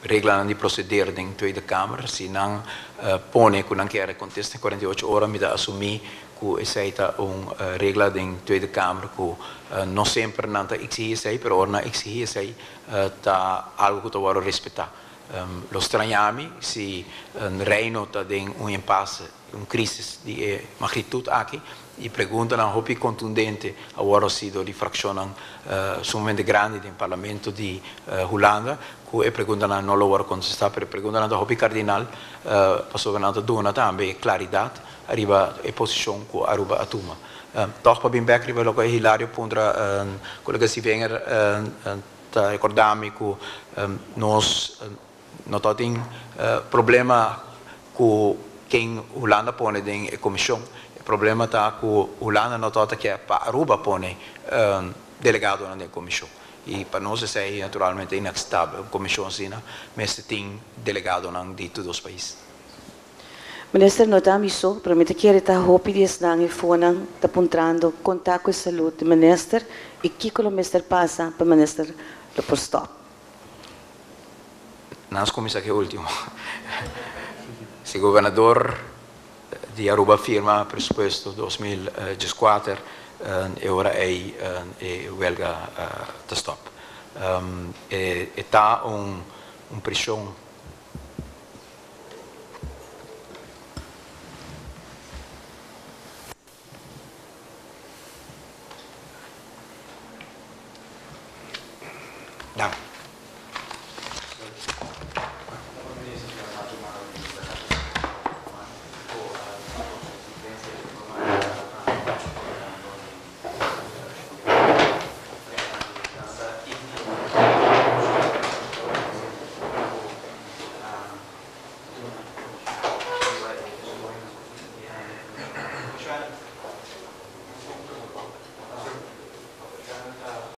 Reglanan di proceder den Tweede Kamer. Si nan pone cu nan kier contesta den 48 ora, mi ta asumi cu esey ta un regla den Tweede Kamer cu no semper nan ta exigi esey, pero ora nan exigi esey, ta algo cu ta wordo respeta. Lo straña mi si Reino ta den un impasse, un crisis di e magnitud aki y preguntanan hopi contundente a wordo haci dor di fraccionnan sumamente grandi den Parlamento di Hulanda cu e preguntanan no lo wordo contesta, pero e preguntanan ta hopi cardinal pasobra nan ta duna tambe claridad ariba e posicion cu Aruba a tuma. Toch pa bin bek riba loke Hilario puntra, colega Sievinger ta recorda mi cu nos no ta tin problema cu ken Hulanda pone den e comision. E problema ta cu Hulanda no ta kier pa Aruba pone delegadonan den e comision. Y pa nos esey naturalmente inaceptabel. Un comision asina mester tin delegadonan di tur dos pais. Minister, no ta mi so, pero mi ta kere ta hopi di esnan eifonan ta puntrando con ta cu e salud di minister y kico lo mester pasa pa minister lo por stop. Nos cuminsa cu e ultimo. Si gobernador di Aruba firma presupuesto 2014, e ora ey e welga ta stop. E ta un presion.